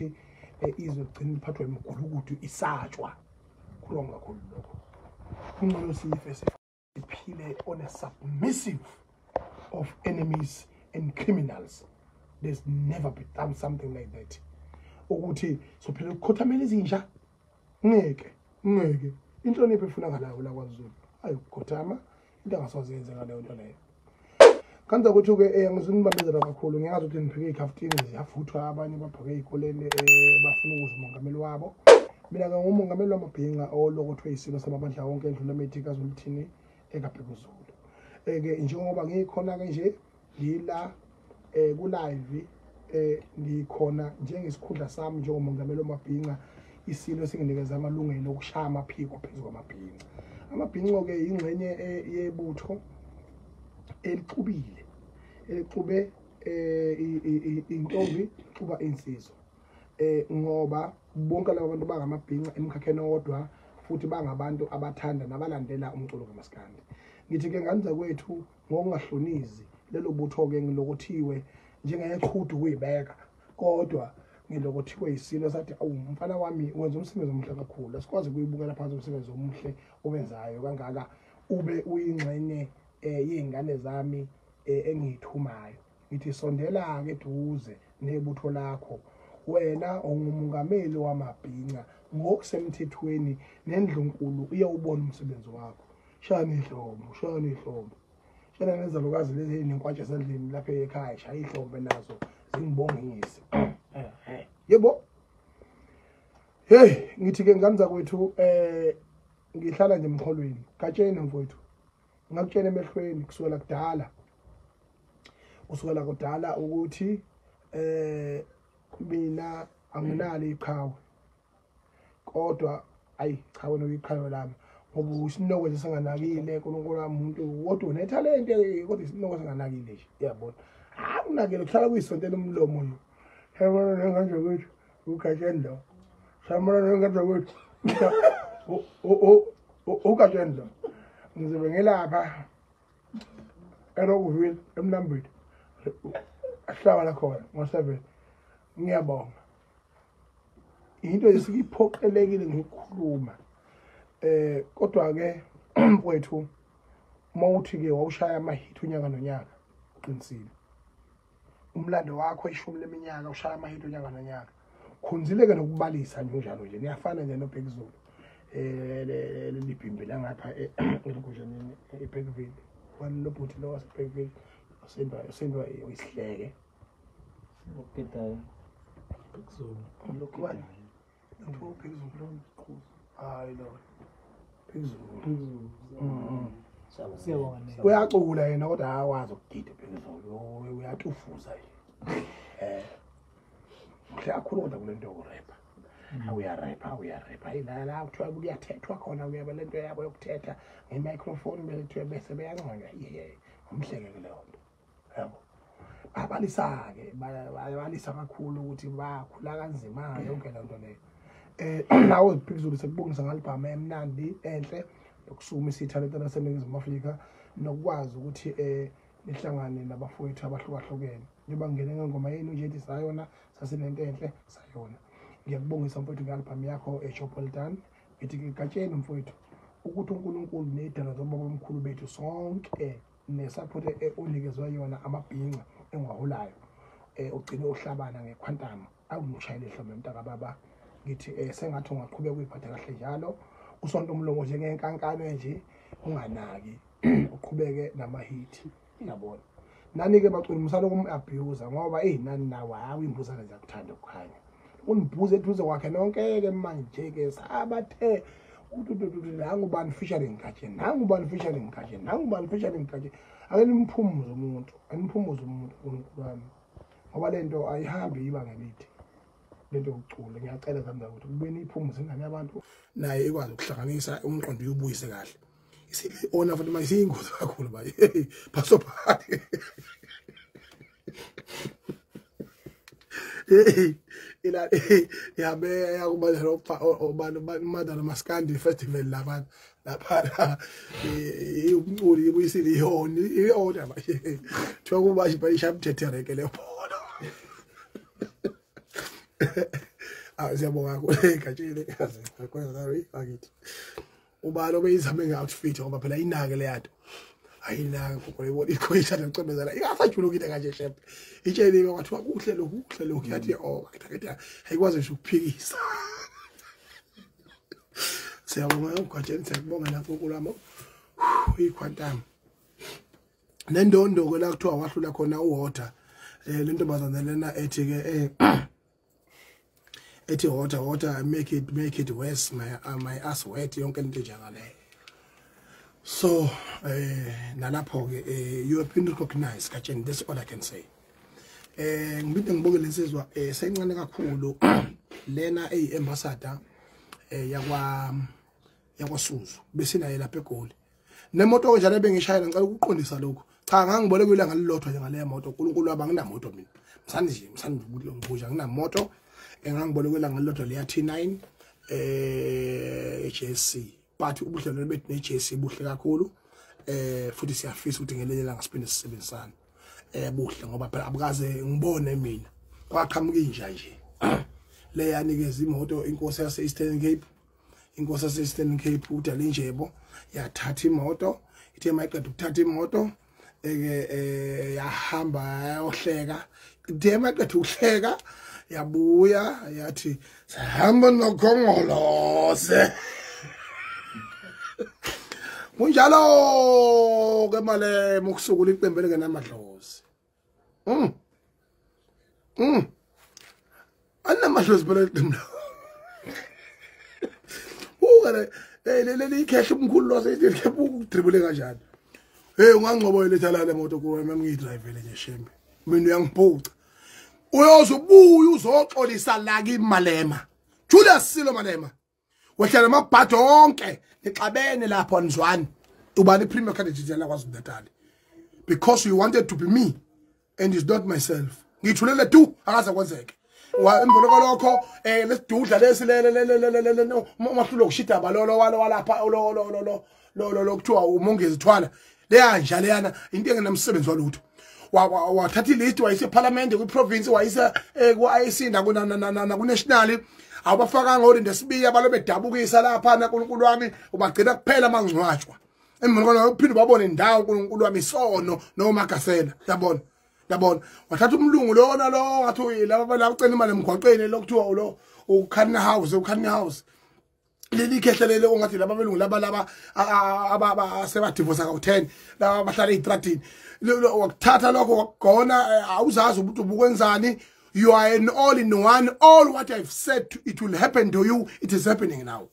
Izwe ligcina liphathwa imigulukudu isatshwa. Kulonga kakhulu lokho. Kungcono sife siphile on a submissive of enemies and criminals. There's never been something like that. Ukuthi sophela ukukhothamela izinja. Ngeke, ngeke. Inhlonipho efunakalayo la kwaZulu. Ayikukhothama into angasoze yenzeka leyo nto leyo. Kanti ukuthi ke ngizonibambezela kakhulu, ngiyazi ukuthi niphike ikhaftini ziyavuthwa, abanye babheke ezikoleni bafuna ukuza umongameli wabo. Mina ke ngumongameli wamabhinca olokothwe isilo samabandla wonke endlulamithi kaZwelithini ekaBhekuzulu. Ke njengoba ngikhona ke nje ngila ku live ngikhona njengesikhundla sami njengomongameli wamabhinca, isilo singinikeza amalungelo okushaya amaphiko phezu kwamabhinca. Amabhinca ke ingxenye yebutho elixubile, elixube intombi xuba insizwa, ngoba bonke laba bantu bangamabhinca emkhakheni owodwa futhi bangabantu abathanda nabalandela umculo kaMaskandi. Ngithi ke nganza kwethu ngokungahlonizi lelo butho ke ngilokuthiwe njengeqhudu kuyibeka, kodwa ngilokuthiwe isilo sathi awu mfana wami wenza umsebenzi omuhle kakhulu, asikwazi ukuyibukela phansi umsebenzi omuhle owenzayo kangaka ube uyingxenye yey'ngane zami engiyithumayo. Ngithi sondela-ke eduze nebutho lakho, wena ungumongameli wamabhinca ngokusemthethweni nendlunkulu iyawubona umsebenzi wakho. Shayani ihlombe, shayani ihlombe, shayani nezalukazi lezi ezinenkwatshi esandleni lapha ekhaya, shaya ihlombe nazo zingibongise. Yebo, hey, ngithi ke ngane zakwethu ngihlala nje emxholweni Gatsheni mfowethu, ngakutshela emehlweni kusukela kudala, kusukela kudala ukuthi mina anginalo iqhawe, kodwa ayi cha wena uyiqhawe lami ngoba isinoko nje singanakile. uNkulunkulu wami umuntu kodwa unethalente, kodwa isinoko singanakile nje, uyabona. Akunakile kuhlala kuyisontela umlomo nje. Yabona nganje ukuthi uGatsheni lo, yabona nganje ukuthi uGatsheni lo, ngizobe ngelapha eRockville eMlambeni ahlala khona ngo-7. Ngiyabonga, into esikiphoqelekile ngokukhuluma. Kodwa ke mfowethu mawuthi ke wawushaya amahit unyaka nonyaka, uqinisile. Umlando wakho ishumi leminyaka ushaya amahit unyaka nonyaka. Khonzile ke nokubalisa nje njalo nje, niyafana nje noBhekuzulu. Lelibhimbi la ngapha elokuzhaneni eBergville. Wani lo bhuti lo waseBergville usendwa isihleke. Okugidayo. Bhekuzulu. Lokubani? Bhekuzulu. Hayi lo. Bhekuzulu. Siyabonga ne. Uyacula yena kodwa akwazi ukugida Bhekuzulu, uyatufuza nje. Muhle kakhulu kodwa kule nto yokurepha. Uyarepha, uyarepha. Ila la kuthiwa kuyathethwa khona, kuyaba lento yabo yokuthetha nge-microphone bethu bese beyanconywa. Yeye, umhleke kuleyo nto. Yabo. Babalisa-ke, babalisa kakhulu ukuthi bakhula kanzima yonke le nto leyo. Nawe Bhekuzulu sekubongisa ngalibhamu emnandi enhle yokusukuma isitha laseNingizimu Afrika nokwazi ukuthi nihlangane nabafowethu abahlukahlukene. Njengoba ngingene ngengoma yenu nje ethi sayona sasinento enhle sayona. Ngiyakubongisa mfowethu nge-album yakho eJob well done. Ngithi ke Gatsheni mfowethu ukuthi uNkulunkulu nedala zobaba omkhulu bethu sonke nesupport onikezwa yona amabhinca engiwaholayo ugcine uhlabana ngequantum awungishayele ihlombe mntaka baba. Ngithi sengathi ungaqhubeka uyiphathe kahle njalo, usonto umlomo njengenkankane nje unganaki, uqhubeke namahithi, uyabona. Nani ke bacula musalo kum-abuse ngoba nani nawe hayi imbuzane ziyakuthanda ukukhanya. Unibhuze eduze kwakhe nonke ke manje ke sabathe nangu bani featuring Gatsheni, nangu bani featuring Gatsheni, nangu bani featuring Gatsheni. Ake nimphumuze umuntu, animphumuze umuntu uNkulunkulu wami, ngoba lento ayihambi iba ngelide lento yokucula. Ngiyacela zami ukuthi kube niphumuze ingane yabantu naye ikwazi ukuhlanganisa umqondo uyubuyise kahle. Ona futhi manje siyingozi kakhulu manje. Paso phakathi. Ila yabe yakuba obani madala Maskandi festival lapha lapha umculi ibuyisile iyona iyona manje. Thiwa kuba nje bayisha mthethe reke le bhola. Siyabonga kakhulu Gatsheni bakithi. Ubalo beyizame nge-outfit ngoba phela inake le yanto. Ayinake gogo ibona ikhoyishana ncebezana ingasajulukile kanje shembe. Itsheliwe kwathiwa kuhle lokhu kuhle lokhu yathi oh bakithi ayikwazi ngisho ukuphikisa. Siyabonga uGatsheni, siyakubonga nankulunkulu wami. Iquantum. Nendondo ke la kuthiwa wahlula khona uwater. Le ntombazana lena ethi ke ethi water water make it worse, my ass wet, yonke into njengaleyo. So nalapho ke you have been recognized Gatsheni, that's all I can say. Ngibide ngibuke lensizwa seyincane kakhulu lena eyi ambassador yakwa Suzu besinaye lapha eGoli. Nemoto njalo bengishayela ngicela ukuqondisa lokho. Cha ngangibole kuyilanga lilodwa nje ngale moto. uNkulunkulu waba nginamoto mina. Msandi nje nginamoto engangibole kuyilanga lilodwa leya T9 JSC. But ubudlelwano bethu ne-JSC buhle kakhulu. Futhi siyafisa ukuthi ngelinye ilanga siphinde sisebenzisane. Buhle ngoba phela abukaze ngibone mina. Kwaqhamuka inja nje. Le yanikeza imoto inkosi yase Eastern Cape. Inkosi yase Eastern Cape uDalinjebo yathatha imoto, ithe mayiqeda ukuthatha imoto eke yahamba yayohleka. Ithe mayiqeda ukuhleka yabuya yathi sihamba noKhongolose. Kunjalo ke male mukusukula iqembu elingenamadlozi. Anamadlozi phela iqembu. Leli ikhehla umkhulu lo ukudribule kanjani. Hey ungangcobo letha la le moto kuwe mangiyidrivele nje shembe. Mina uyangiphuca. Uyozubuya uzoxolisa la kiMalema. Julius Silo Malema. Wehlala amabhadi onke nixabene lapho anizwani. Ubani premier candidate la KwaZulu Natal. Because you wanted to be me and it's not myself. Ngithulele tu akaze kwenzeke. Emva kwalokho lesidudla lesi le umahlulo kushidaba lo walapha lo lo lo lo lo kuthiwa uMongezi Thwala leyanja leyana into engenamsebenzi walutho. Wathatha ilist wayise eParliament kwiprovince wayise ku-IEC naku-national. Awubafakanga ngolinde sibiya balo bedabukisa lapha naNkulunkulu wami ubagcina kuphela mangcwatshwa. Emva kwalokho uphinde babone indawo uNkulunkulu wami isono noMagasela yabona. Yabona wathatha umlungu lona lo wathi laba la ucela imali emgwaqeni lokuthiwa lo uKhanna House uKhanna House leli khehle lele ongathi laba belungu laba laba aba sebadivorce ka 10 laba bahlala ezitradini wakuthatha lokho wakugona awuzazi ukuthi ubukwenzani. You are an all in one. All what I've said it will happen to you, it is happening now.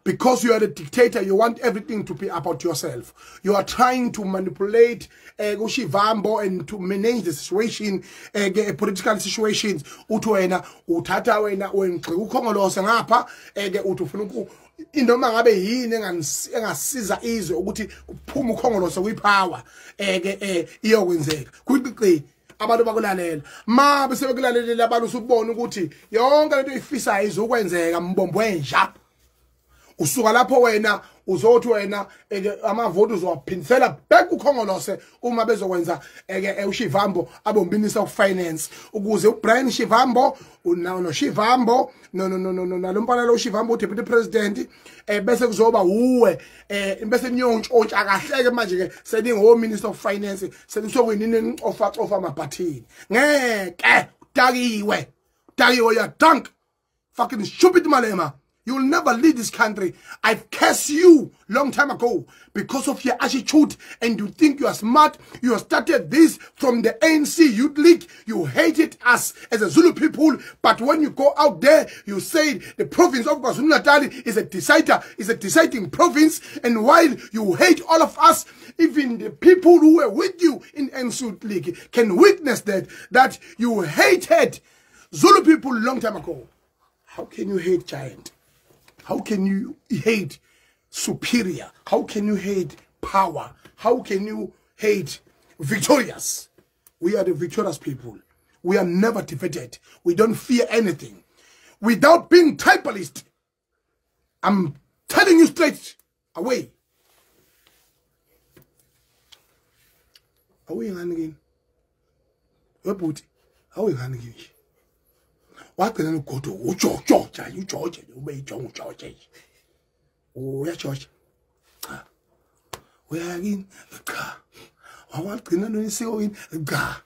Because you are a dictator, you want everything to be about yourself. You are trying to manipulate Shivambo and to manage the situation, political situations. Uthi wena uthatha wena uKhongolose ngapha uthi ufuna inoma ngabe yini engasiza izwe ukuthi kuphume uKhongolose kwipower iyokwenzeka. Kuqiqi abantu bakulalela. Ma bese bekulalela abantu usubona ukuthi yonke lento oyifisayo izokwenzeka mbombo wenja. Usuka lapho wena uzothi wena amavoti uzowaphindisela back uKhongolose uma bezokwenza uShivambo abombinisa ufinance ukuze uBrian Shivambo no Shivambo no nalompana lo Shivambo uDeputy President bese kuzoba uwe bese niyontshontsha kahleke manje ke seningo Minister of Finance senisokuyinini nicofa cofa amabhathini ngeke udakiwe udakiwe, you are drunk fucking stupid Malema. You will never lead this country. I've cursed you long time ago because of your attitude and you think you are smart. You have started this from the ANC Youth League. You hated us as a Zulu people, but when you go out there, you say the province of KwaZulu-Natal is a decider, is a deciding province. And while you hate all of us, even the people who were with you in ANC Youth League can witness that you hated Zulu people long time ago. How can you hate giant? How can you hate superior? How can you hate power? How can you hate victorious? We are the victorious people. We are never defeated. We don't fear anything. Without being tribalist, I'm telling you straight away. Awuyingani kini? Webhuti, awuyingani kini? Wagcina ugodo uJojo uJojo ube ijonga uJojo. Uyajojo. Cha. Uyakini? Cha. Wagcina nonisiko yini? Cha.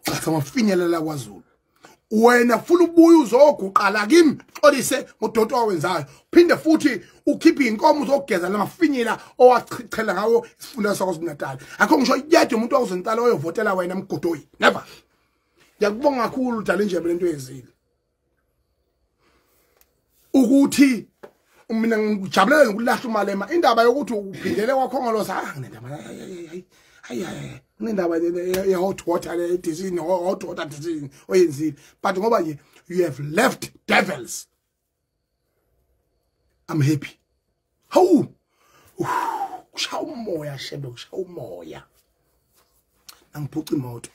Cha mafinyelela kwaZulu. Wena funa ubuye uzoguqa la kimi xolise ngodoto owenzayo phinde futhi ukhiphe inkomo uzogeza lamafinyela owachichela ngawo isifunda sakwaZulu-Natal. Akho ngisho yedwa umuntu waKwaZulu-Natal oyovotela wena mgodoyi. Never. Ngiyakubonga kakhulu Dalindyebo lento yezile. Ukuthi mina ngijabulela ngokulahla uMalema indaba yokuthi uphindele kwaKhongolose nginendaba hayi nindaba ye hot water le decision hot water decision oyenzile but ngoba nje you have left devils. I'm happy. Hawu kushaya umoya shebe kushaya umoya angiphuca imoto.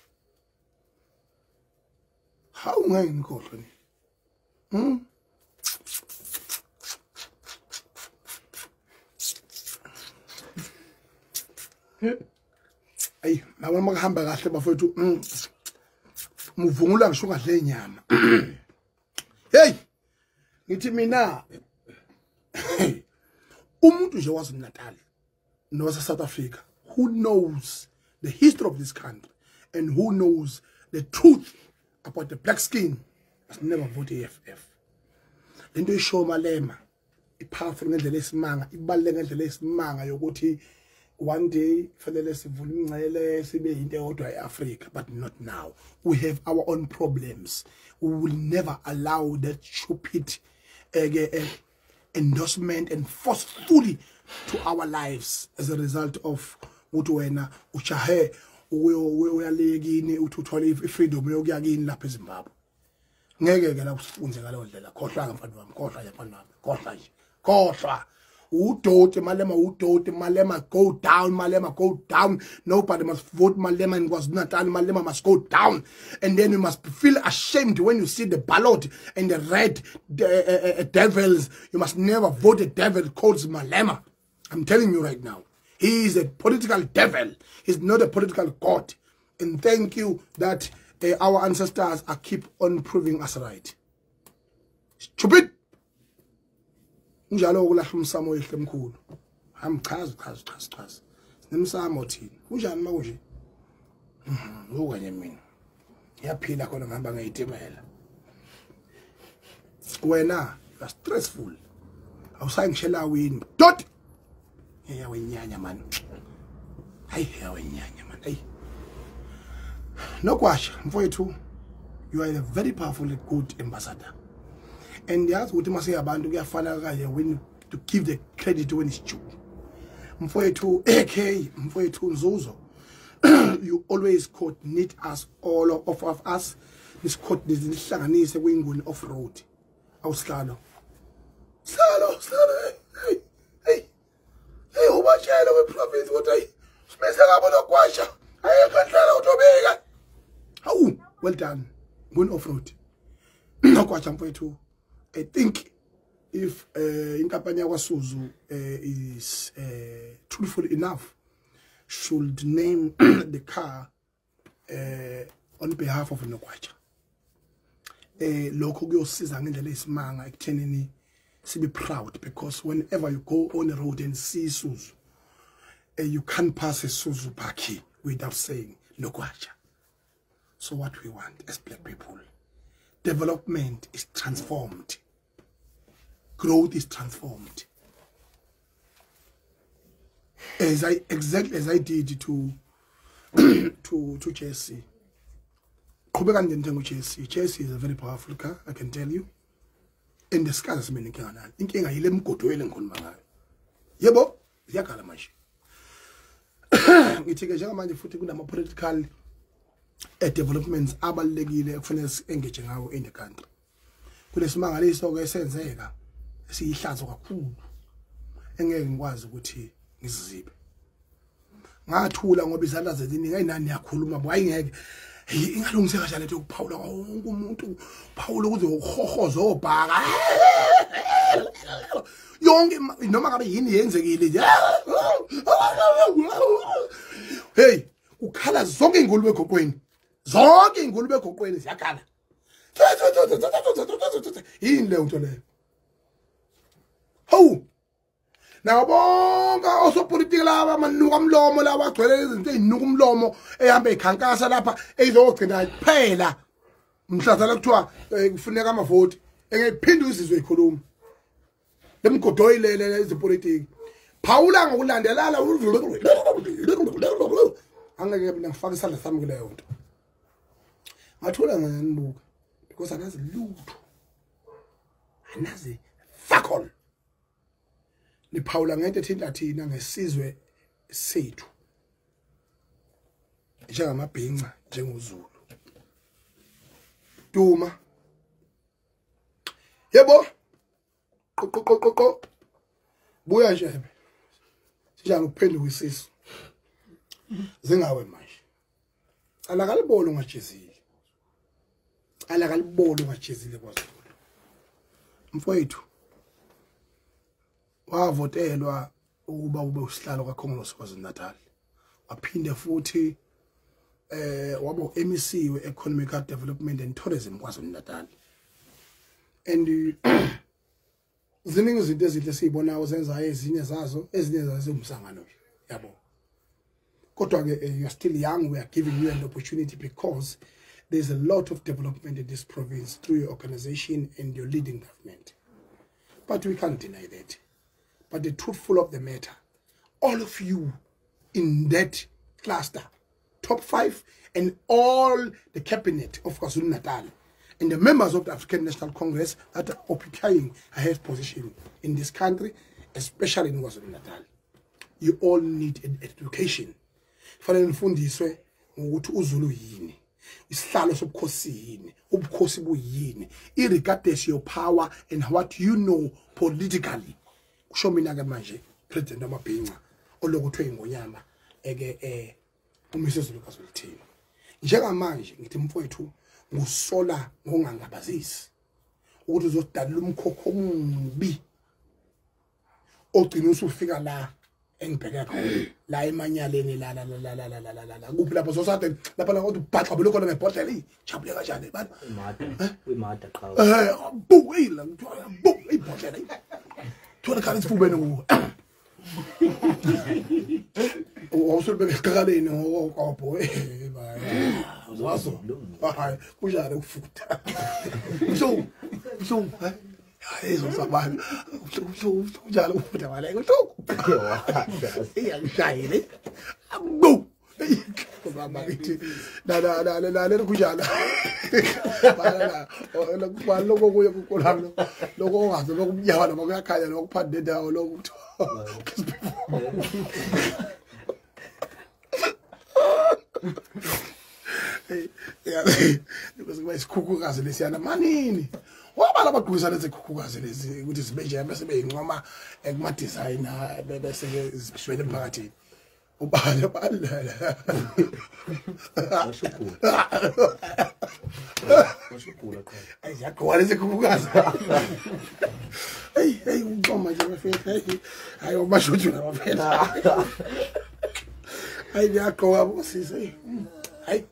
Hawu ngeke ngikhohlwe ni. Ayi laba makuhamba kahle bafethu muvungula ngisho ungadle inyama. Hey ngithi mina umuntu nje waZulu-Natal nowase South Africa who knows the history of this country and who knows the truth about the black skin must never vote EFF. Lento isho Malema ipowerful ngendlela esimanga ibaluleke ngendlela esimanga yokuthi one day fanele sivule ingcele sibe into eyodwa eAfrica, but not now. We have our own problems. We will never allow that stupid endorsement and forcefully to our lives as a result of ukuthi wena ujahe uyalekini uthi uthole ifreedom yokuya kini lapha eZimbabwe. Ngeke ke la usifunze ngaleyo ndlela. Khohlwa mfana wami, khohlwa nje mfana wami, khohlwa nje, khohlwa. Udoti Malema, udoti Malema, go down Malema, go down. Nobody must vote Malema in KwaZulu-Natal. Malema must go down. And then you must feel ashamed when you see the ballot and the red devils. You must never vote a devil called Malema. I'm telling you right now. He is a political devil. He's not a political god. And thank you that our ancestors are keep on proving us right. Stupid. Njalo ukulahla umsamo oyihle emkhulu. Hamchaza chaza chaza chaza. Sinemsamo thina. Kunjani manje? Ngokanye mina. Ngiyaphila khona ngihamba ngeyitimela. Wena you are stressful. Awusayingishela wini. Dot. Iyawenyanya man. Hayi iyawenyanya man. Hey. Nogwasha mfowethu, you are a very powerful good ambassador. And yazi ukuthi mase abantu kuyafana kanje when to give the credit when it's due. Mfowethu AK, mfowethu Nzuzo, you always coordinate us, all of us. This coordinate nihlanganise kwinguni off road. Awusihlalo. Sihlalo, sihlalo. Hey, hey. Hey, ubatshela we province ukuthi hey, simise ngabo Nogwasha. Ayikho indlela utobika. Hawu, well done. Nguni off road. Nogwasha mfowethu, I think if inkampani yakwaSuzu is truthful enough, should name the car on behalf of Nogwasha. Lokho kuyosiza ngendlela esimanga ekuthenini sibe proud, because whenever you go on the road and see Isuzu, you can't pass a Isuzu bakkie without saying Nogwasha. So what we want as black people, development is transformed. Growth is transformed. As I exactly as I did to to Jesse. Jesse. Jesse is a very powerful car, I can tell you. And the scars mina inkinga nani. Inkinga yile mgodo engikhuluma ngayo. Yebo, ziyakhala manje. Ngithi ke njengamanje futhi kunama political developments abalekile ekufanele si-engage ngawo in the country. Kulesimangaliso ke esenzeka esiyihlazo kakhulu engeke ngikwazi ukuthi ngizizibe. Ngathula ngoba izandla zeziningi ayinani yakhuluma bo ayingeke ingalungiseka kanjani lento yokuphawula wonke umuntu phawula ukuze uhohoze obhaka yonke noma ngabe yini yenzekile nje. Hey, ukhala zonke ingulube egoqweni, zonke ingulube egoqweni ziyakhala. Yini leyo nto leyo? Hawu, nabo bonke osopolitiki laba manuka umlomo laba agcwele izinto ezinuka umlomo ehamba ikhankasa lapha ezogcina kuphela mhlazana kuthiwa kufuneka amavoti engephinde izizwe ikhuluma lemgodoyi lele ezepolitiki. Phawula ngokulandelana, angeke mina ngifake isandla sami kuleyo nto. Ngathola nganibuka because anazi lutho, anazi fuck all. Niphawula ngento ethinta thina ngesizwe sethu njengamabhinca, njengoZulu. Duma yebo, qoqoqoqo buya nje sinjani ukuphenduka isisu zingawe manje. Cala kalibolo ungajezile, cala kalibolo ungajezile kwaZulu. Mfowethu wavotelwa ukuba ube usihlalo kaKhongolose KwaZulu-Natal, waphinde futhi wabo MEC we-Economic Development and Tourism KwaZulu-Natal. And ziningi izinto ezinhle esizibonayo zenzayo, ezinye zazo umsangano nje yabo. Kodwa ke you're still young, we are giving you an opportunity because there's a lot of development in this province through your organization and your leading government. But we can't deny that. But the truthful of the matter, all of you in that cluster, top 5, and all the cabinet of KwaZulu-Natal and the members of the African National Congress that are occupying a head position in this country, especially in KwaZulu-Natal, you all need an education. Kufanele nifundiswe ngokuthi uZulu yini, isihlalo sobukhosi yini, ubukhosi buyini, irregardless your power and what you know politically. Kusho mina ke manje president wamabhinca olokuthiwe ingonyama eke uMisuzulu kaZwelithini. Njengamanje ngithi mfowethu ngusola ngongangabazisi ukuthi uzodalula umkhokho omubi ogcina usufika la engibheke khona la emanyaleni la la la la la la la la kuphi lapho sosade lapha la kodwa ubhaxa belokho ngebhodlela ijabule kanjani bani imada uyimada qhawe bu ila bu ibhodlela thola khale isifubeni kuwe awusulubeke ngokoqobo uzazo hayi kunjani ukufutha mhlungu mhlungu hayi izosabana mhlungu kunjani ukufutha wala mhlungu iyangishayile bu baba ngithi la la la la la kunjani la la lokho kuye kukolami lokho ongazi lokumnyama noma kuyakhanya lokuphande ndawo lokho kuba isikhukhukazi lesiyana manini wabala abagqokisa lezi khukhukazi lezi ukuthi zibe nje bese beyincoma kuma designer bese zishwele emphakathini ubale bala washugula qha ayiyagqoka lezi khukhukazi hey hey uncoma nje bafethu hey hayi ubashuthi labafethu hayi ngiyagqoka bosisi hayi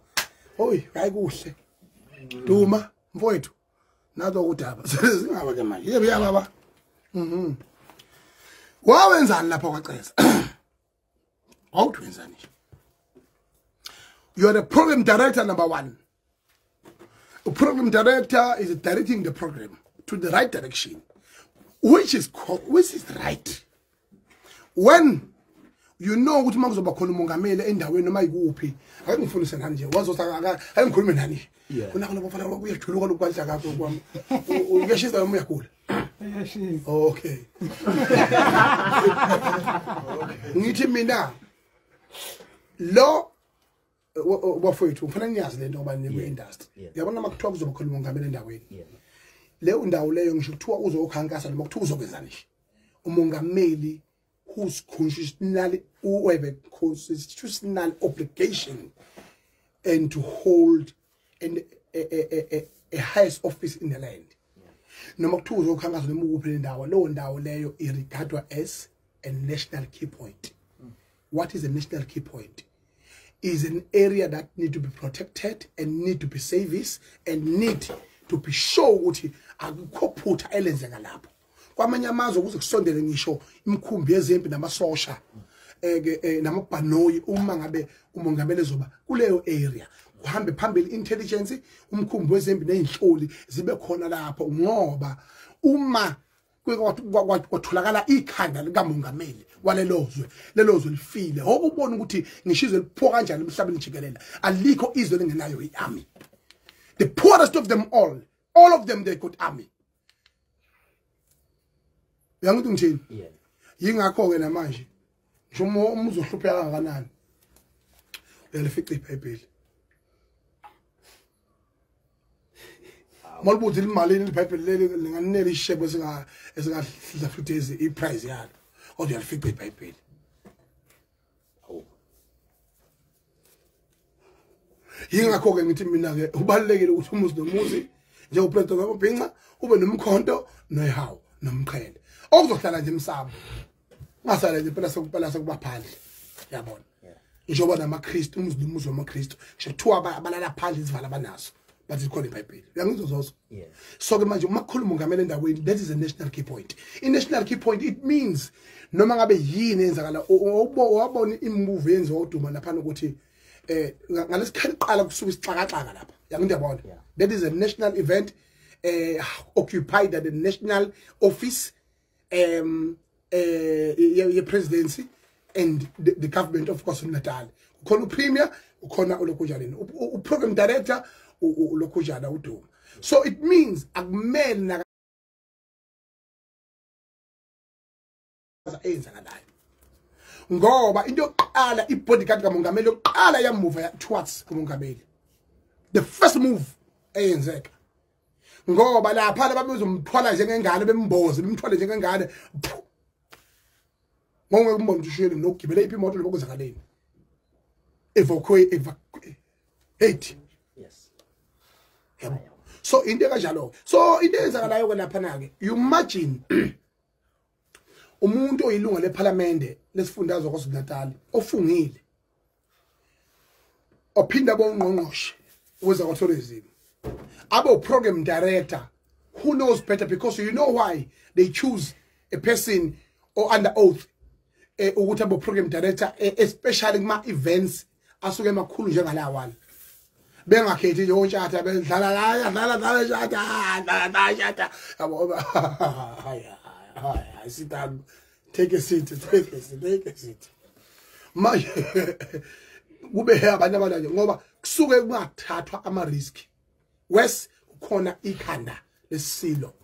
hoyi hayi kuhle Duma mfowethu nazo kudaba singaba ke manje yebo ya baba wawenzani lapha kwaCeza awuthi wenzani? You are the program director number 1. A program director is directing the program to the right direction, which is right. When you know ukuthi makuzoba khona umongameli endaweni noma ikuphi, ake ngifundise nani nje, wazothi ake ngikhulume nani. Kuna khona bafana uyajuluka lokwadla kakho kwami. Uyashisa noma uyagula? Uyashisa. Okay. Ngithi mina lo bafowethu ngifuna niyazi lento ngoba niku industry. Uyabona makuthiwa kuzoba khona umongameli endaweni. Leyo ndawo leyo ngisho kuthiwa uzokhankasa noma kuthiwa uzokwenzani nje. Umongameli whose constitutional who have a constitutional obligation and to hold and a highest office in the land. Noma kuthiwa uzokhankasa noma ukuphi le ndawo, leyo ndawo leyo iregardwa as a national key point. What is a national key point? Is an area that need to be protected and need to be serviced and need to be sure ukuthi akukho phutha elenzeka lapho. Kwamanye amazwe ukuze kusondele ngisho imikhumbi yezempi namasosha namabhanoyi uma ngabe umongameli ezoba kuleyo area, kuhambe phambili intelligence, umkhumbi wezempi nezinhloli zibe khona lapho, ngoba uma kwatholakala ikhanda likamongameli walelozwe, lelozwe lifile. Okubona ukuthi ngisho izwe liphuka kanjani emhlabeni jikelele, alikho izwe lengenayo iarmy. The poorest of them all of them, they got army. Uyangithi ngithini? Yingakho ke namanje ngisho uma uzohlupheka kangakanani uyalifica iBhayibheli. Mawubuthi imalini iBhayibheli leli linganele ishebo esingadla 2 days iprice yalo, kodwa uyalifica iBhayibheli. Yingakho ke ngithi mina ke ubalekile ukuthi umuzi nomuzi njengoPresident Mabhinca ube nomkhonto nehawu nomqhele okuzohlala nje emsamo, ungasala nje phela sokupela sokuba phandle, yabona. Njengoba namaKristu, umuzi nomuzi wamaKristu ngisho kuthiwa abalala phandle izivala abanazo, but ikhona iBhayibheli. Uyangizwa zozo? So ke manje uma kukhuluma umongameli endaweni, that is a national key point. I national key point, it means noma ngabe yini eyenzakala, wabona imuvi yenziwa uDuma lapha ukuthi ngalesikhathi qala kusuka isixakaxaka lapha, uyangiyabona. That is a national event occupied at the national office ye presidency and the government of KwaZulu-Natal. Ukhona uPremier, ukhona uLokhujana, uprogram director uLokhujana uDuma. So it means akumele eyenzakalayo, ngoba into yokuqala ibodyguard kamongameli yokuqala yamuva towards umongameli, the first move eyenzeka, ngoba lapha babezomthwala njengengane, bemboze bemthwale njengengane, ngeke umbone ukuthi ushiyele nokugibela iphi imoto lokwenzakaleni, evacuate. Yes, yabo. So into kanjalo, so into eyenzakalayo ke lapha na ke, you imagine umuntu oyilunga leParliament lesifundazwe KwaZulu-Natal ofungile, ophinda bongqongqoshe wezakwa-tourism, abo program director who knows better, because you know why they choose a person or under oath ukuthi abo program director, especially kuma events asuke emakhulu njengalawana, bengakhethi nje ontshatha bedlala la dlala dlala shatha dlala shatha, yabo. Hayi, sit down, take a seat, take a seat, take a seat. Manje kube abantu abanje ngoba kusuke kungathathwa ama risk. Wes kukhona ikhanda lesilo,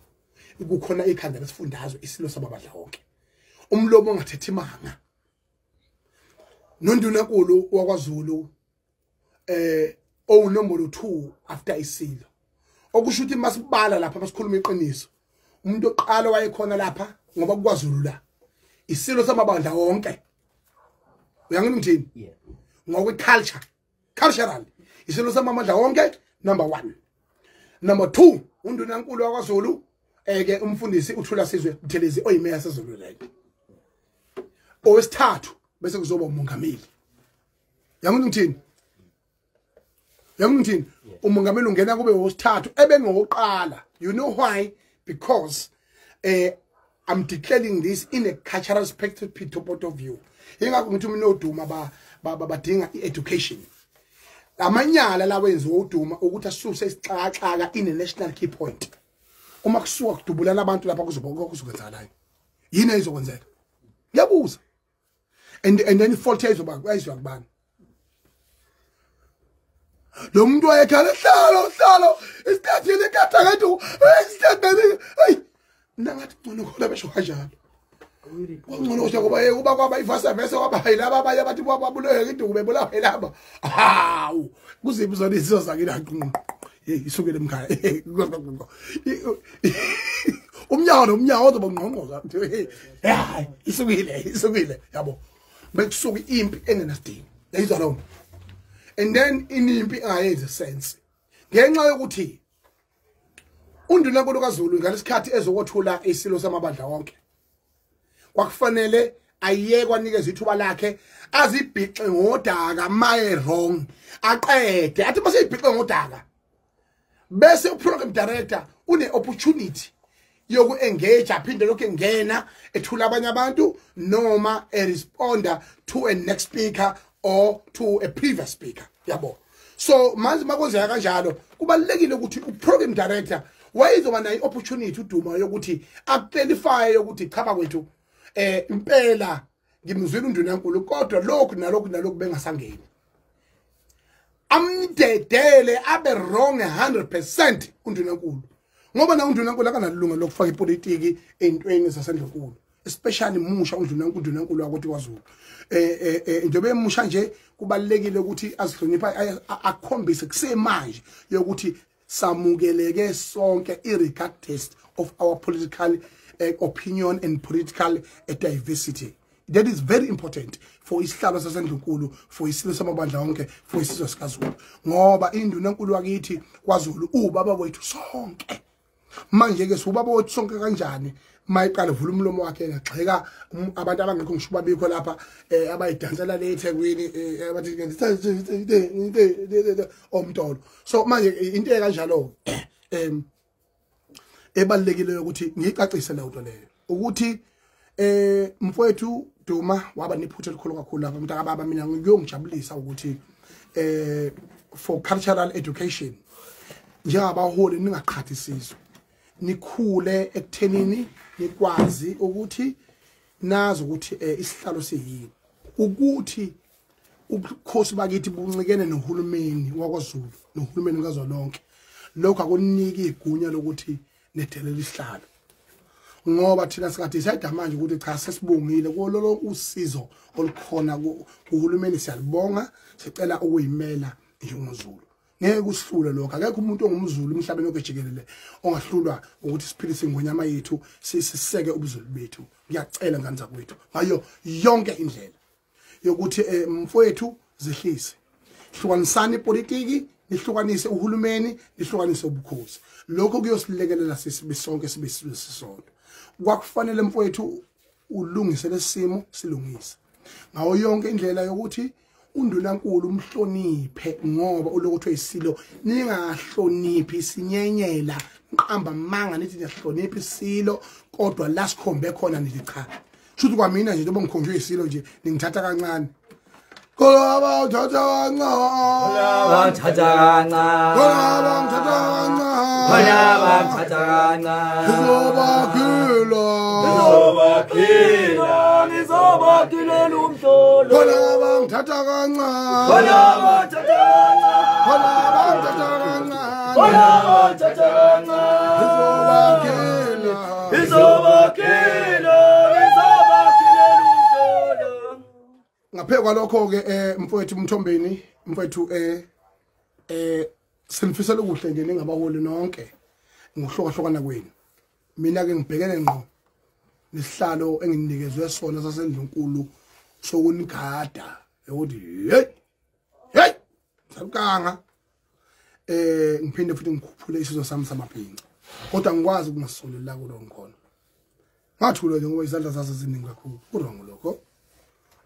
kukhona ikhanda lesifundazwe, isilo sababadla wonke, umlomo ongathethi manga, nondunankulu wakwaZulu owunombolo 2 after isilo. Okusho ukuthi masibala lapha masikhuluma iqiniso, umuntu oqala wayekhona lapha ngoba kuKwaZulu la isilo samabandla wonke, uyangini ngithini? Ngokwe culture, cultural isilo samabandla wonke number 1. Number 2 undunankulu wakwaZulu eke umfundisi uThula Sizwe Buthelezi oyimeya seZululand. Owesithathu bese kuzoba umongameli. Uyangini ngithini? Uyangini ngithini? Umongameli ungena kube owesithathu ebengowokuqala. You know why? Because I'm declaring this in a cultural perspective point of view. Ingakho ngithi mina oDuma badinga i-education. Amanyala lawo enziwa uDuma ukuthi asuse isixakaxaka in a national key point. Uma kusuka kudubulana abantu lapha kuzoba kuzokwenzakalayo. Yini ezokwenzeka? Ngiyabuza. And then fault ezoba ayizwa kubani? Lo muntu wayekhala hlalo hlalo isitathile katha ngethu isitathile, hey mina ngathi ngcono khona besho kanjalo. Ngcono nje ngoba uba kwaba ivasa vese kwaba yilaba abanye abathi babuleke iduku bebulawa yilaba. Hawu kuziphi zona izizo zakini aqinqo. Hey isukele emkhaya. Umnyawo nomnyawo ozoba ngqongqoza. Hayi isukile isukile yabo. Bekusuka impi engenasidingo. Yayizwa lo. And then inimpi engayenzi sense. Ngenxa yokuthi uNdunankulu kaZulu ngalesikhathi ezokothula isilo samabandla wonke, kwakufanele ayekwa anikeze ithuba lakhe azibhixe ngodaka maye wrong, aqede athi maseyibhixe ngodaka Bese uprogram director une opportunity yoku engage aphinde lokho engena ethula abanye abantu noma e responder to a next speaker or to a previous speaker, yabo. So manje makwenzeka kanjalo kubalekile ukuthi uprogram director wayezoba nayo opportunity uDuma yokuthi aclarify ukuthi cha bakwethu impela ngimzwile uNdunankulu kodwa lokhu nalokhu nalokhu bengasangeni. Amdedele abe wrong 100% uNdunankulu, ngoba na uNdunankulu akanalunga lokufaka ipolitiki entweni zasendlunkulu, especially musha uNdunankulu wakuthi kwaZulu. Njengoba emusha nje kubalekile ukuthi azihlonipha akhombise kusemanje yokuthi samukeleke sonke irregardless of our political opinion and political diversity. That is very important for isihlalo sasendlunkulu, for isilo samabandla wonke, for isizwe sikaZulu, ngoba iNdunankulu wakithi kwaZulu ubaba wethu sonke. Manje ke ubaba wethu sonke kanjani mayiqala vula umlomo wakhe engagxeka abantu abangekho ngisho babikho lapha abayidansela le eThekwini abathi omntolo. So manje into ekanjalo ebalekile ukuthi ngiyicacise leyo nto leyo ukuthi mfowethu Duma waba nephutha elikhulu kakhulu lapha mntaka baba. Mina ngiyongijabulisa ukuthi for cultural education njengabaholi ningaqhathi isizwe, nikhule ekuthenini nikwazi ukuthi nazi ukuthi isihlalo siyini, ukuthi ubukhosi bakithi buncikene nohulumeni wakwaZulu nohulumeni kazwelonke. Lokho akuniki igunya lokuthi nedelele isihlalo, ngoba thina singadecide manje ukuthi cha sesibongile kololo usizo olukhona kuhulumeni, siyalibonga, sicela ukuyimela njengoZulu. Ngeke kusihlule lokho, akekho umuntu ongumZulu emhlabeni wonke jikelele ongahlulwa ukuthi siphilise ingonyama yethu, siseke ubuZulu bethu. Ngiyacela ngane zakwethu ngayo yonke indlela yokuthi mfowethu zehlise, hlukanisani ipolitiki, nihlukanise uhulumeni, nihlukanise ubukhosi. Lokho kuyosilekelela sisibe sonke sibe sisodwa. Kwakufanele mfowethu ulungise lesimo, silungise ngawo yonke indlela yokuthi uNdunankulu umhloniphe, ngoba ulokhu isilo. Ningahloniphi sinyenyela nqamba manga nithi niyahlonipha isilo kodwa la sikhombe khona nithi cha. Shuthi kwamina nje njengoba ngikhonjwe isilo nje ningithatha kancane. Kolaba uthatha kancane, kolaba uthatha kancane, kolaba uthatha kancane, kolaba uthatha kancane. Ngizobakhila, ngizobakhila, ngizobakhilela umhlolo. Kolaba ngithatha kancane, kolaba uthatha kancane, kolaba ngithatha kancane, kolaba uthatha kancane. Ngizobakhila, ngizobakhila, ngizobakhilela umhlolo. Ngaphe kwalokho ke mfowethu Mthombeni, mfowethu sinifisela ukuhle nje ningabaholi nonke ngokuhlukahlukana kwenu. Mina ke ngibhekene ngqo nesihlalo enginikezwe sona sasendlunkulu sokunigada ukuthi hey hey salukanga ngiphinde futhi ngikhuphule isizwe sami samabhinca, kodwa ngikwazi ukungasolela kulo ngikhona. Ngathula nje ngoba izandla zazo ziningi kakhulu, kurongo lokho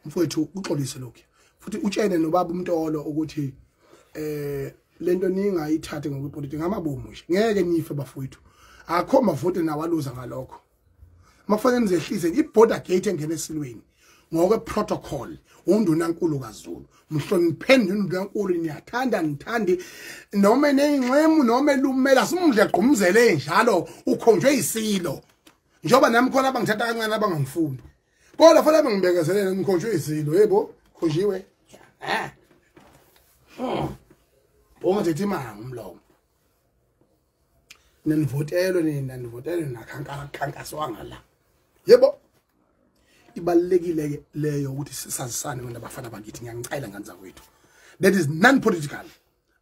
mfowethu, uxolise lokho futhi utshene nobaba uMtolo ukuthi lento ningayithathe ngokwepolitiki ngamabomu nje, ngeke nife bafowethu, akho mavote nawaluza ngalokho. Makufanele nizehlise i-border gate engena esilweni ngokwe protocol uNdunankulu kaZulu. Mhlonipheni uNdunankulu, niyathanda nithandi noma neyinxemu noma elumela simudle gqumzele njalo ukhonjwe isilo. Njengoba nami khona abangithatha kancane abangangifuni, kodwa fanele bengibekezelele ngikhonjwe isilo. Yebo khonjiwe ongathi imanga umlomo nanivotelwe nina nivotelwe nakhankaswanga la. Yebo ibalekile ke leyo ukuthi sisazisane wena bafana bakithi. Ngiyangicela ngane zakwethu, that is non-political,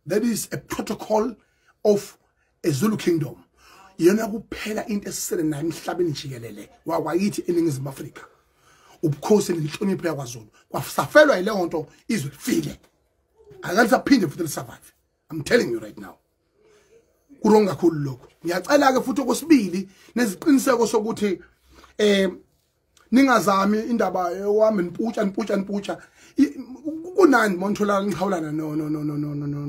that is a protocol of a Zulu kingdom. Yena kuphela into esisele nayo emhlabeni jikelele wakwayithi eNingizimu Afrika, ubukhosi nenhlonipho yakwaZulu. Kwasafelwa yileyo nto izwe lifile, akalisaphinde futhi lisurvive. I'm telling you right now, kurong kakhulu lokho. Ngiyacela ke futhi okwesibili neziqiniseko sokuthi ningazami indaba yokwami niputsha niputsha niputsha. Kunani monithola ngichawulana no no no no no no no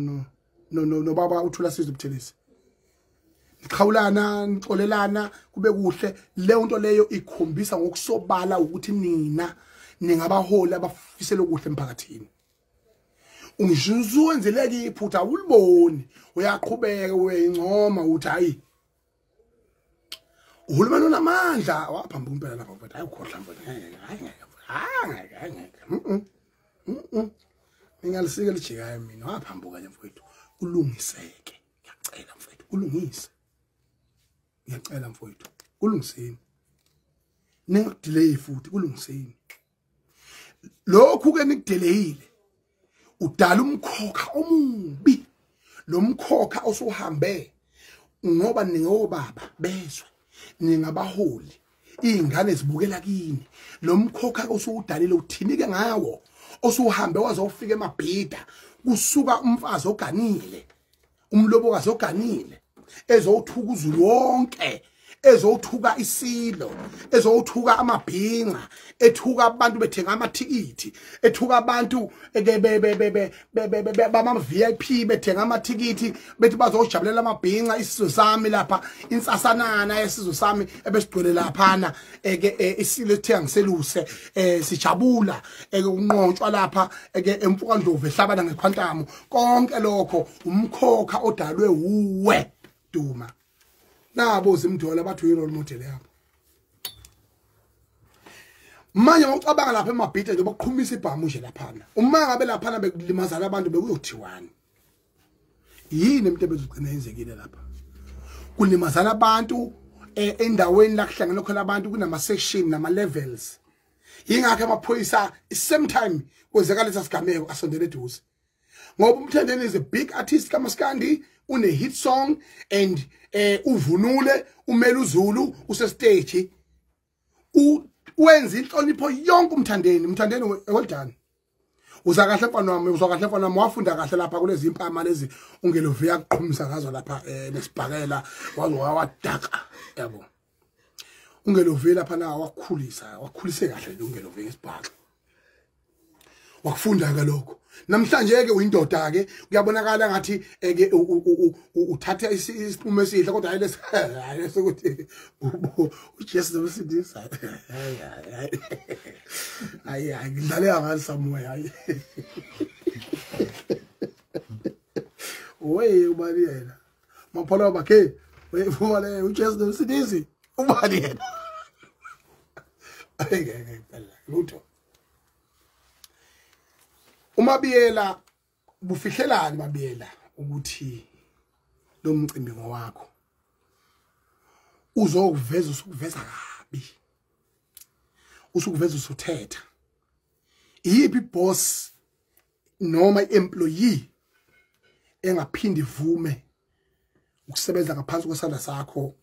no no no baba uThula Sizwe Buthelezi. Niqhawulana, nixolelana, kube kuhle. Leyo nto leyo ikhombisa ngokusobala ukuthi nina ningabaholi abafisela okuhle emphakathini. Ungisho wenzeleke iphutha uliboni, uyaqhubeka uyayincoma uthi hayi uhulumeni unamandla, waphamba impela lapha mfethu, hayi ukhohlwa mfethu, hayi ngeke, hayi ngeke, ngingalisike lijikayo mina, waphambuka nje mfethu, kulungiseke. Ngiyacela mfethu, kulungise. Ngiyacela mfethu, kulungiseni. Ningakudelay futhi, kulungiseni. Lokhu ke nikudelayile udala umkhokha omubi. Lo mkhokha osuhambe ngoba ningobaba bezwe, ningabaholi, izingane zibukela kini. Lo mkhokha osuwudalile uthinike ngawo, osuhambe wazofika eMabhida, kusuka umfazi oganile, umlobokazi oganile, ezothuka uZulu wonke, ezothuka isilo, ezothuka amabhinca, ethuka abantu bethenga amathikithi, ethuka abantu bama VIP bethenga amathikithi bethi bazojabulela amabhinca. Isizwe sami lapha, insasanana yesizwe sami ebesigcwele laphana, eke isilo ethenga ngiseluse, sijabula ukunqontshwa lapha eke emfukandlovu ehlabana ngekhwantamu. Konke lokho umkhokha odalwe uwe Duma. Nabo Zimdola bathi uyi role model yabo. Manje ngicabanga lapha eMabhida nje bokuqhumisa ibhamu nje laphana. Uma ngabe laphana bekulimazana abantu bekuyothiwani? Yini into ebezugcina yenzekile lapha? Kulimazana abantu endaweni la kuhlangene khona abantu, kunama section nama levels. Yingakho amaphoyisa same time kwenzeka lesa sigameko asondele eduze. Ngoba uMthandeni is a big artist kaMaskandi, une hit song and uvunule, umele uZulu, use stage. Wenza inhlonipho yonke uMthandeni. Mthandeni well done. Uza kahle mfana wami, uzwa kahle mfana wami, wafunda kahle lapha kulezi impama lezi ungeloviya kuqhumisa ngazo lapha nesibhakela waze wadaka yabo. Ungeloviya lapha na wakhulisa, wakhulise kahle nje ungeloviya ngesibhaxa. Wakufunda ke lokho. Namhlanje ke uyindoda ke, kuyabonakala ngathi ke uthatha isinqumo esihle, kodwa hayi lesi hayi lesokuthi uJesu nomsindisa. Hayi hayi ngidlale ngathi somewhere hayi. Wey ubani yena? Mapholo bakhe, wey vumale uJesu nomsindisi, ubani yena? Hayi ngeke phela lutho. UMabiyela bufihlelani Mabiyela ukuthi lo mcimbi ngowakho? Uzokuveza usukuveza kabi, usukuveza usuthetha. Iyiphi boss noma employee engaphindi ivume ukusebenza ngaphansi kwesandla sakho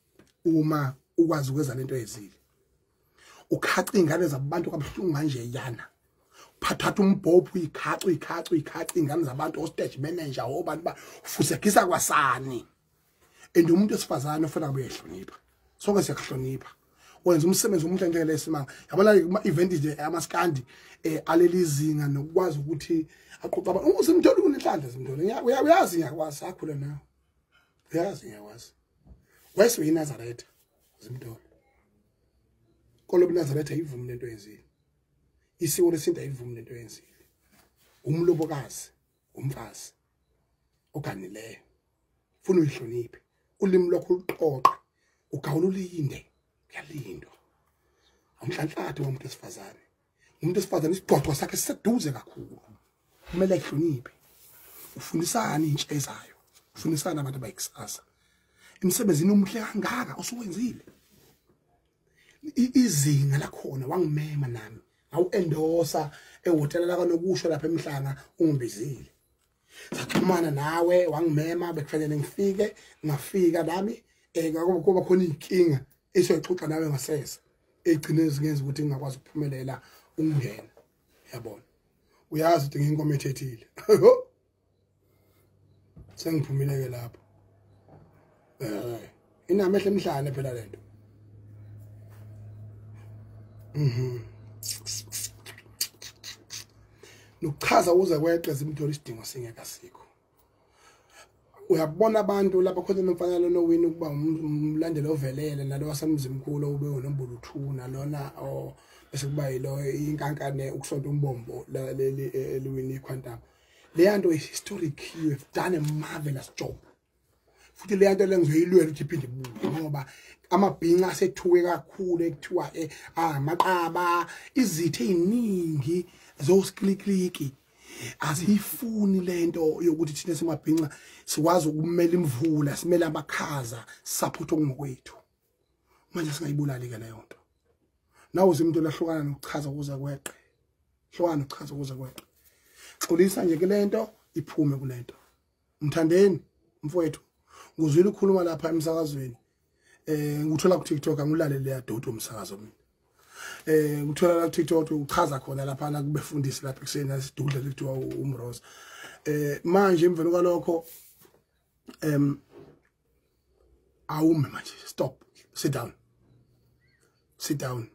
uma ukwazi ukwenza lento ezile? Ukhaca ingane zabantu kabuhlungu kanje yana, phathatha umbhobho uyikhaca uyikhaca uyikhaca ingane zabantu, hostage manager obantu ba ufusekisa kwasani. And umuntu esifazane ufuna kube uyahlonipha, sonke siyakuhlonipha. Wenza umsebenzi omuhle njengelesimanga yabona kuma event nje amaskandi alelizinga nokwazi ukuthi aqoqa abantu. Usimtholi unenhlanhla Zimtholi, uyazi ngiyakwazi akhula nawe, uyazi ngiyakwazi. Wese uyiNazaretha Zimtholi, kolo buNazaretha ayivumi lento yenzile, isiko lesintu ayivumi lento yenzile. Umlobokazi, umfazi oganileyo, funa uyihloniphe, ulimi lwakho uluqoqe, ugawula ulinde, kuyalindwa. Awumhlanhlathe womuntu esifazane. Umuntu esifazane isigqoqo sakhe siseduze kakhulu, kumele ayihloniphe. Ufundisana intsha ezayo, ufundisana abantu abayikusasa. Emsebenzini omuhle kangaka osuwenzile, izinga lakhona wangimema nami ngawu-endorsa ehhotela lakanokusho lapha eMhlanga, ungibizile, saxhumana nawe, wangimema, bekufanele ngifike, ngafika nami kuba khona inkinga esoyixoxa nawe ngasese egcine zingenza ukuthi ngingakwazi ukuphumelela ukungena. Yabona, uyazi ukuthi nginkomo ethethile, sengiphumile ke lapho. Inamehlo emhlane phela lento. Nokuchaza uze kweqe Zimtholi isidingo singeka sikho. Uyabona abantu lapha khona nomfana lona owini ukuba umlandeli ovelele nalo wasemzimkhulu ube unombolo 2 nalona bese kuba yilo inkankane ukusonta umbombo leli eliwini iQuantum. Leya nto is historic. You have done a marvelous job. Futhi leya nto lengizoyilwela ukuthi iphinde ibuye ngoba amabhinca asethuke kakhulu ekuthiwa amaqaba izitho eziningi zosiklikliki asiyifuni lento yokuthi thina simabhinca sikwazi ukumela imvula simele amakhaza support okungokwethu. Manje singayibulali ke leyo nto. Nawe umuntu lahlukana nokuchaza kuze kweqe, hlukana nokuchaza kuze kweqe. Xolisa nje ke lento iphume kulento. Mthandeni mfowethu, nguzwile ukukhuluma lapha emsakazweni, nguthola ku TikTok angulalele leya doti umsakazo mina. Nguthola la ku TikTok uchaza khona lapha na kubefundisi lapha ekseni asidudla lekuthiwa uMroza. Manje emveni kwalokho awume manje, stop, sit down. Sit down.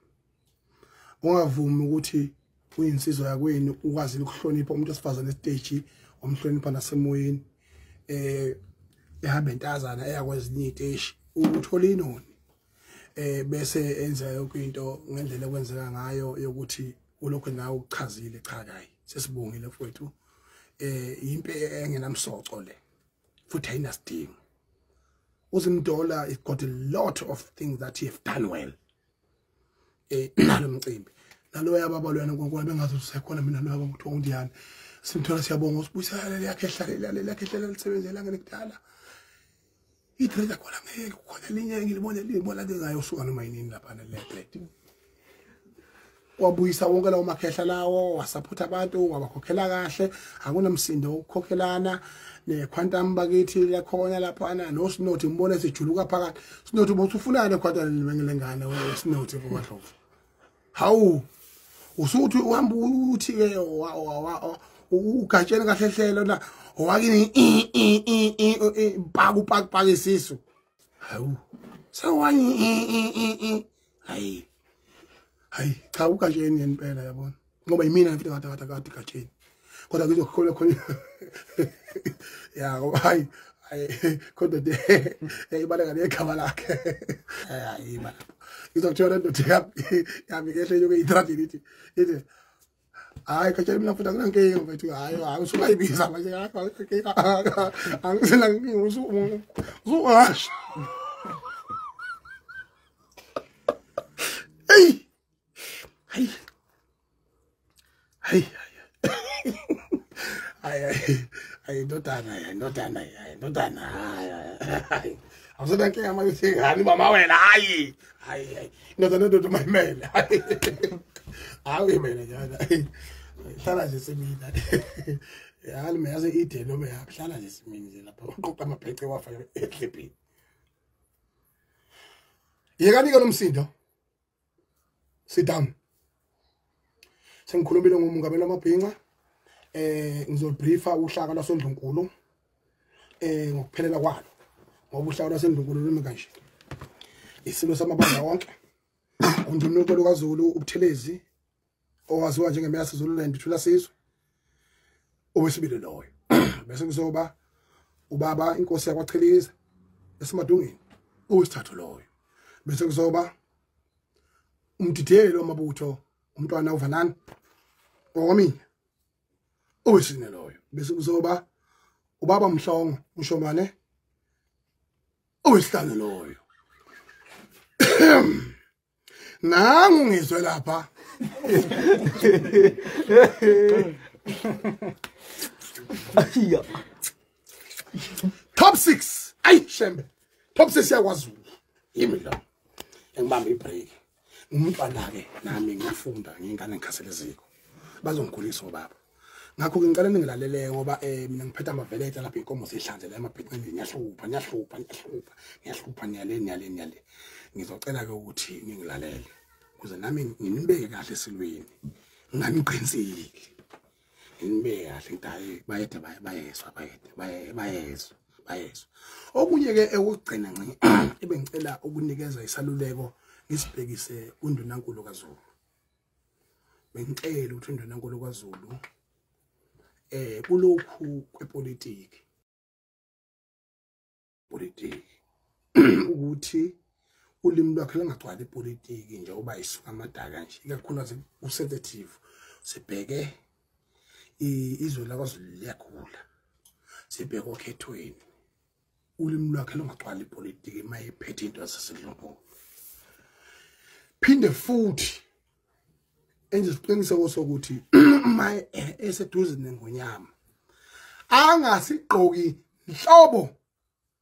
Ungavumi ukuthi uyinsizwa yakwenu ukwazi ukuhlonipha umuntu osifazane estage, omhlonipha nasemoyeni. Ehamba entazana eyakwezinye iteshi ukuthola inoni bese enza yonke into ngendlela ekwenzeka ngayo yokuthi ulokho nawe ukuchazile. Cha kayi, sesibongile mfowethu. Impe engenamsoco le futhi ayinasidingo. Uzimdola it got a lot of things that he have done well. Nalomcimbi naloya baba lwana uNkulunkulu bengazi usekhona mina loya baba kuthiwa undiyani simthola siyabonga usibuyisela yakhe ehlalela lakhe ehlela lisebenzela ngekudala idreda khona ngeke kukhona linye ngilibone libona lengayo usuka noma yinini lapha le dread. Wabuyisa wonke lawo makhehla lawo, wasupporta abantu, wabakhokhela kahle, akunamsindo ukukhokhelana neQuantum bakithi lekhona lapha no Sinothi ngibone sejuluka phakathi. Sinothi ubuthi ufunana neQuantum lengane we Sinothi ngoMadlovu. Hawu usuthi uhamba uthi ke ugatsheni kahle hlelo na owakini i paku paku paku isisu. Hawu sewani hayi hayi cha ugatsheni impela yabona ngoba yimina ngifike kade kade gatsheni kodwa ngizokholwa khona ya ngoba hayi kodwa ibaleka negama lakhe hayi baba ngizokuthola indoda yami kehle yoke itradini ithi ithi hayi gatsheni mina futhi akunankinga mfethu hayi hayi usukayibiza manje angisenankinga usuwasha. Hey hayi hayi hayi hayi ndodana ndodana ndodana hayi awusenankinga manje hani mama wena hayi hayi ndodana ndoda mayimele hayi awuyimele njalo hlala nje semina yani mina yaze ide noma yaphi hlala nje semina nje lapha uqoqa amabhece wafaka edlebheni. Yekani ke nomsindo. Sit down. Sengikhulumile ngomongameli wamabhinca. Ngizobriefa uhlaka lwasendlunkulu ngokuphelela kwalo ngoba uhlaka lwasendlunkulu lumi kanje. Isilo samabandla wonke uNdunankulu kaZulu uButhelezi owaziwa njengemeya yaseZululand uThula Sizwe owesibili loyo. Bese kuzoba ubaba inkosi yakwaChiliza esemadungeni owesithathu loyo. Bese kuzoba umdideli wamabutho umntwana uValani okwamina owesine loyo. Bese kuzoba ubaba Mhlongo uShomane owesihlanu loyo. Nangu ngizwe lapha top 6 ayi shembe top 6 yakwaZulu yimi lo engibamba ibreak. Umntwana ke nami ngiyafunda ngingane ngikhasele eziko bazongikhulisa obaba. Ngakho ke ngicela ningilalele ngoba mina ngiphethe amaveletha lapha inkomo zihlanze la emabhiqeni ngiyahlupha ngiyahlupha ngiyahlupha ngiyahlupha niyale niyale niyale. Ngizocela ke ukuthi ningilalele ukuze nami nginibeke kahle esilweni nginganiqinisile nginibeke kahle ngithi hayi bayede bayezwa bayede bayezwa bayezwa. Okunye ke ekugcina ncinci ebengicela ukunikeza isaluleko ngisibhekise kuNdunankulu kaZulu. Bengicela ukuthi uNdunankulu kaZulu kulokhu kwepolitiki Politiki ukuthi ulimi lwakhe lungagcwali ipolitiki njengoba isuka amadaka nje, ikakhulukazi u-sensitive. Sibheke izwe lakwaZulu liyagula, sibheke okhethweni, ulimi lwakhe lungagcwali ipolitiki mayephethe into yasesidlubhulu. Phinde futhi enze isiqiniseko sokuthi maye eseduze nengonyama angasigqoki nhlobo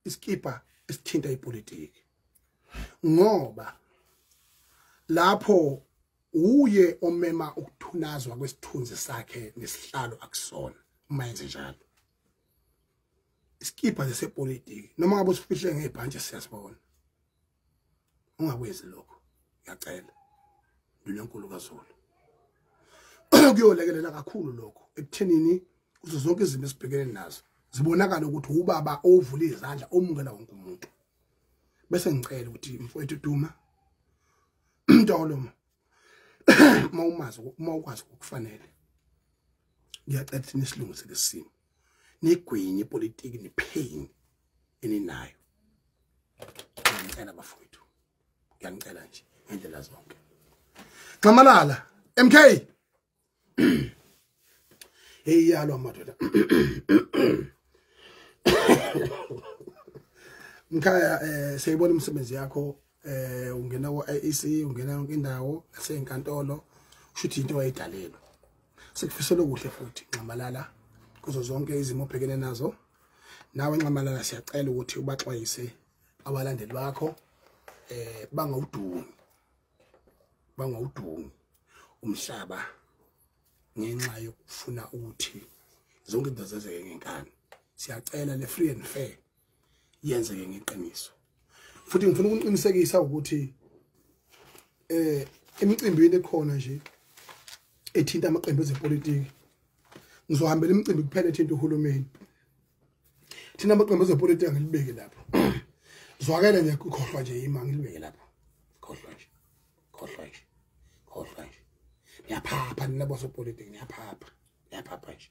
iskipa esithinta ipolitiki, ngoba lapho uye omema ukuthunazwa kwesithunzi sakhe nesihlalo akusona. Uma yenze njalo iskipa sepolitiki noma ngabe usifihle ngebhantshi siyasibona, ungakwenzi lokho, ngiyacela Ndunankulu kaZulu. Kuyolekelela kakhulu lokho ekuthenini kuzo zonke izimo esibhekene nazo zibonakala ukuthi ubaba ovula izandla omukela wonke umuntu. Bese ngicela ukuthi mfowethu Duma Mtolo, uma umazi, uma ukwazi ukufanele, ngiyacela ukuthi nisilungise lesimo, nigwinye ipolitiki nepain eninayo. Ngiyacela bafowethu, ngiyanicela nje ngendlela zonke. Nxamalala MK, hey yalo madoda mkhaya, siyibona imisebenzi yakho, ungena ku-IEC, ungena yonke indawo naseyinkantolo, kusho into wayidalelwa. Sikufisela okuhle futhi Nxamalala kuzo zonke izimo obhekene nazo. Nawe Nxamalala siyacela ukuthi ubaxwayise abalandeli bakho bangawudungi umhlaba ngenxa yokufuna ukuthi zonke izinto zenzeke ngenkani. Siyacela le free and fair yenzeke ngeqiniso. Futhi ngifuna ukuqinisekisa ukuthi emicimbini ekhona nje ethinta amaqembu ezepolitiki, ngizohambela imicimbi kuphela ethinta uhulumeni. Thina amaqembu ezepolitiki angilibeke lapho, zwakele nje ukhohlwa nje ima ngilibeke lapho, khohlwa nje, khohlwa nje, khohlwa nje. Niyaphapha nina bosopolitiki, niyaphapha, niyaphapha nje.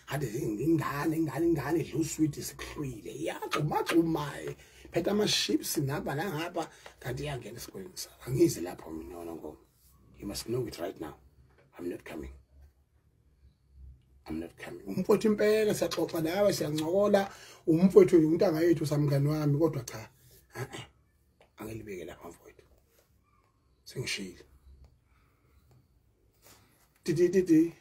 Hade ingane ingane ingane idla uswidi sikuhlwile, iyagxuma gxuma phethe ama-ships napa nangapha, kanti iyangena esikoleni sakho. Angizi lapho mina Nongoma. You must know it right now. I'm not coming. I'm not coming. Umfowethu impela siyaxoxa nawe, siyancokola, umfowethu untanga yethu samngani wami, kodwa cha, angilibeke lapha mfowethu. Sengishilo. Didi didi